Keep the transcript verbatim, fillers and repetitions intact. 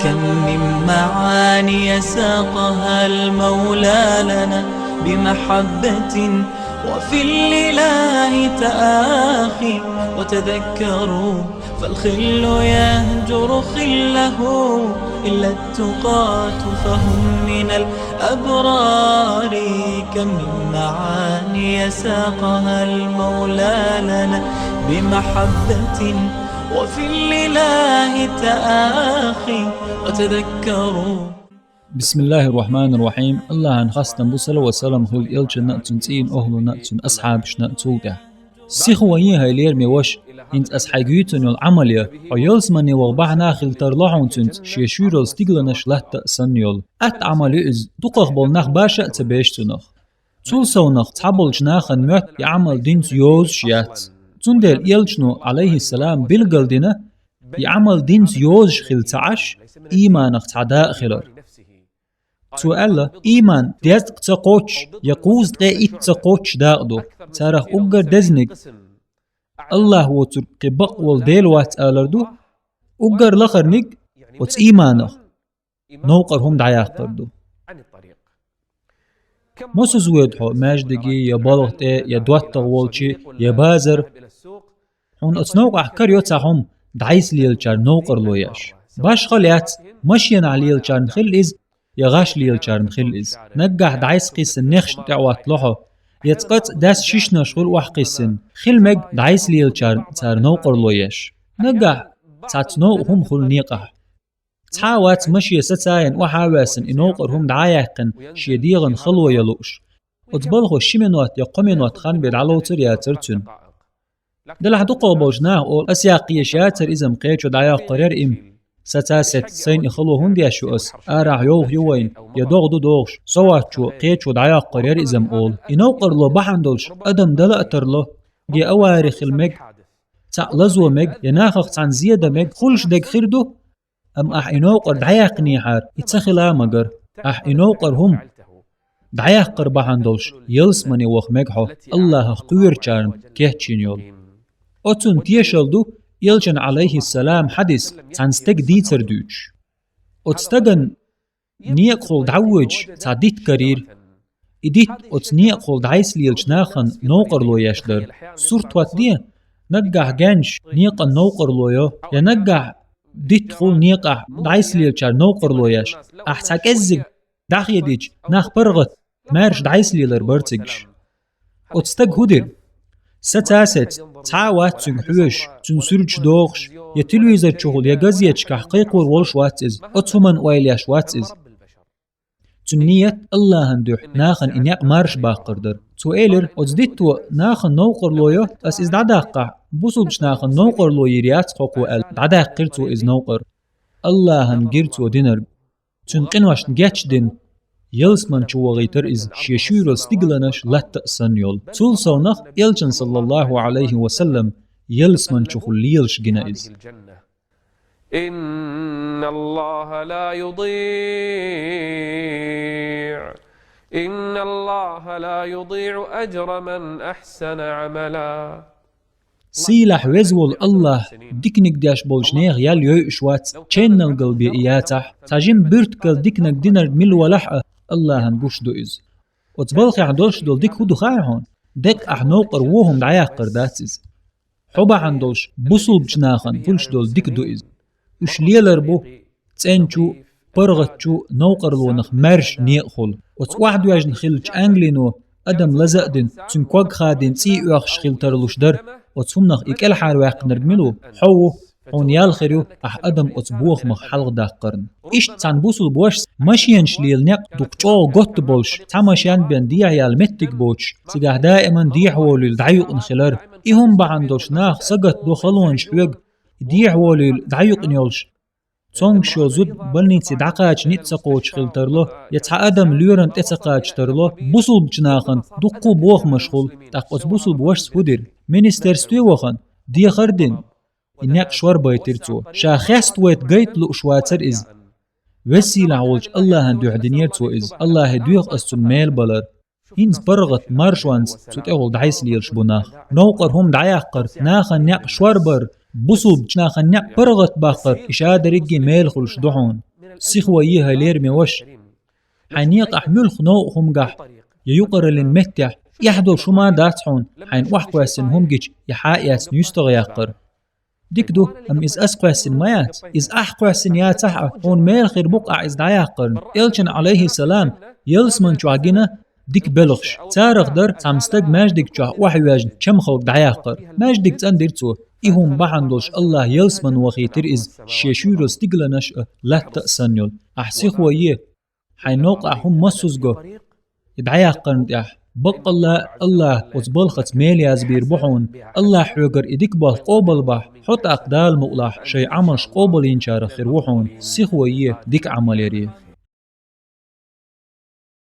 كم من معاني ساقها المولى لنا بمحبة، وفي الإله تآخي. وتذكروا فالخل يهجر خله إلا التقاة فهم من الأبرار. كم من معاني ساقها المولى لنا بمحبة، وفي الإله تآخي. وتذكروا. بسم الله الرحمن الرحيم. Аллахӏан хастам бу, салават салам хуьлда элчанна а, цуьнан цӀийнан охӀлунна а, цуьнан асхьабашна а цул тӀаьхьа. Сиха ван е хьай лераме ваша, хӀинца ас хьайга юьйцун йолу Ӏамал я, хьо ялсамане ваха бахьана хила тарло хьуна цуьнца, шен шуьйралла стигланаш латта а санна йолу. Атта Ӏамал ю иза, дукхах болу нах баша а ца беш цунах. Цул совнах цхьаболчу нахана моьтту и Ӏамал динца йозуш яц. Цундела элчано, Ӏалайхиссалам, билгалдина, и Ӏамал динца йозуш хила ца Ӏаш, ийманах цхьа дакъа хилар. Цо аьлла, ийман дезткъа ца кхоччуш я кхузткъе итт ца кхоччуш дакъа ду, царах уггар дезаниг, Аллахь воцург кхин бакъ волу Дела вац алар ду, уггар лахарниг, оцу ийманах новкъара хӀума дӀаяккхар ду. Мосазза воьду хьо маьждиге, я балха тӀе, я доттагӀа волчу, я базар. Хьуна оцу новкъахь карайо цхьа хӀума, дӀасалелачарна новкъарло еш. Башхалла яц, машенахь лелачарна хила иза, я гӀаш лелачарна хила иза. Наггахь дӀасакхиссина нехашна тӀе а хӀоттало хьо, я цкъацкъа даьсса шишнаш хуьлу охьакхиссина. Хила мега дӀасалелачарна цара новкъарло еш. Наггахь цхьацца новкъа хӀума хуьлу некъахь. Цхьа а вац машен сацаян охьа а воьссина, и новкъара хӀума дӀа а яьккхина, шен дегӀан хало ян лууш. Оцу балхо ши минот я кхо минот хан бен дӀалоцур яцара цуьнан. Делахь дукхах болчу наха олу, ас яккха езаш яцара иза-м, кхечо дӀайоккхур яра и-м. Саца сецна сайна и хало хӀунда еш ю ас, арахь йовха ю вайна, я догӀа ду догӀуш, со воцчо кхечо дӀайоккхур яра иза-м олу. И новкъарло бахьана долуш адам дала а тарло, я авари хила мега, цхьаъ лазо мега, я нахах цхьаьна зе дан мега, хуьлуш дерг хир ду, амма ахь и новкъара дӀаяьккхинехьара, и ца хила а магара. Ахь и новкъара хӀума дӀаяккхар бахьана долуш ялсамане ваха мега хьо, Аллахьах кхоьручарна кечйина йолу. Оцунна тешалла ду элчан, Ӏалайхиссалам, хьадис, цхьана стеган дийцар дуьйцуш. Оцу стагана некъахула дӀавоьдуш цхьа дитт карийра. И дитт оцу некъахула дӀасалелачу нахана новкъарло еш дара. Сурт хӀоттаде, наггахь генаш некъана новкъарло йо, я наггахь диттахула некъахь дӀасалелачарна новкъарло еш. Ахь цхьа кӀеззиг дӀахедийча, нах паргӀат, маьрша дӀасалелар бара цига. Оцу стага хӀун дира? Саца сецна, цхьа а вац цуьнга хьоьжуш, цуьнан суьрташ дохуш, я телевизор чухула, я газеташкахь кхайкхор волуш вац иза, оцу хӀуманна ойла еш вац иза. Цуьнан ният Аллахьан дуьхьа нахана и некъ марша баккхар дара. Цо элира, оцу дитто нахана новкъарло йо, ас иза дӀадаккхахь, бусулбачу нахана новкъарло йийр яц хӀокхо аьлла, дӀадаьккхира цо иза новкъара. Аллахьан гира цо динарг. Цуьнан къиношна гечдина, ялсамани чу вахийтара иза, шен шуьйралла стигланаш латта а санна йолу. Цул совнах элчан, саллаллаху Ӏалайхи ва саллам, ялсамани чухула лелаш гина иза. إن الله لا يضيع إن الله لا يضيع أجر من أحسن عملا. Сийлахь веза волу Аллахь диканиг деш болчу нехан ял йойуш вац, ченналгал бен и яцахь. Цхьа жима буьртигал диканиг динарг мила валахь а, Аллахьан гуш ду иза. Оцу балхехь долуш долу дика хӀун ду хаьий хьуна? Деккъа ахь новкъара вон хӀума дӀаяккхар дац иза. Хьо бахьана долуш бусулбачу нахана хуьлуш долу дика ду иза. Уьш лелар бу цӀеначу, паргӀатчу новкъарлонах маьрша некъахула. Оцу охьадоьжна хиллачу Англино адам лаза а дина, цуьнан ког хадийна цӀий оьхуш хила тарлуш дара. Оцу хӀуманах и кӀелхьарваьккхинарг мила ву? Хьо ву, хьуна ял хир ю, ахь адам оцу бохамах хьалхадаккхарна. Иштта цхьана бусулба вашас машенаш лела некъ дукха чӀогӀа готта болуш, цхьа машен бен дехьаяла меттиг боцуш, цигахь даиман дехьаволийла дӀаюкъна хилар. И хӀума бахьана долуш наха сагатдо халонаш хьоьга, и дехьаволийла дӀаюкъна йолуш, цомгуш йолу зуда больнице дӀакхача ницкъ ца кхочуш хила тарло, я цхьа адам лоьрана тӀе ца кхача тарло, бусулбачу нахана дуккха а бохамаш хула. ТӀаккха оцу бусулба вашас хӀун дира? Министерстве вахана, дехар а дина, и некъ шорбайтира цо. Ша хеставайта гайта лууш вацара иза. Веза-Сийлахь волчу Аллахьан дуьхьа динера цо иза. Аллахье доьху ас цунна мел балар. ХӀинца паргӀат маршонца цу тӀехула дӀасалелаш бу нах. Новкъара хӀума дӀаяккхар, нахана некъ шорбар, бусулбачу нахана некъ паргӀатбаккхар, и ша дерриге а мел хуьлуш ду хьуна. Сихве е, хӀай лераме ваша. Хьайн некъахь муьлхха новкъа хӀума гахь, я юкъараллин меттехь, эхь долуш хӀума дац хьуна, хьайна охьакхоьссина хӀума гича, я хьа а эцна юьстагӀ яккхар. Дика ду, амма иза ас кхоьссина ма яц. Иза ахь кхоьссина яцахь а, хьуна мела хир бу-кх ахь иза дӀаяккхарна. Элчана, Ӏалайхиссалам, ялсаман чохь гина дика белхаш. Царах дара цхьана стага маьждиг чохь охьайоьжна чамхалг дӀаяккхар. Маьждиг цӀандира цо. И хӀума бахьана долуш АллахӀа ялсаман вахийтира иза, шен шуьйралла стигланаш а, латта а санна йолу. Ахь сихве е, хьайн новкъахь хӀума массаза го, и дӀаяккхарна тӀехь. Баккъалла а АллахӀа оцу балхаца мела язбийр бу хьуна. АллахӀа хьоьгара и дика болх къобалбахь, хьо тӀаккха Дала мукъалахь шайн Ӏамалш къобалйинчарах хир ву хьуна, сихве е, дика Ӏамал яре.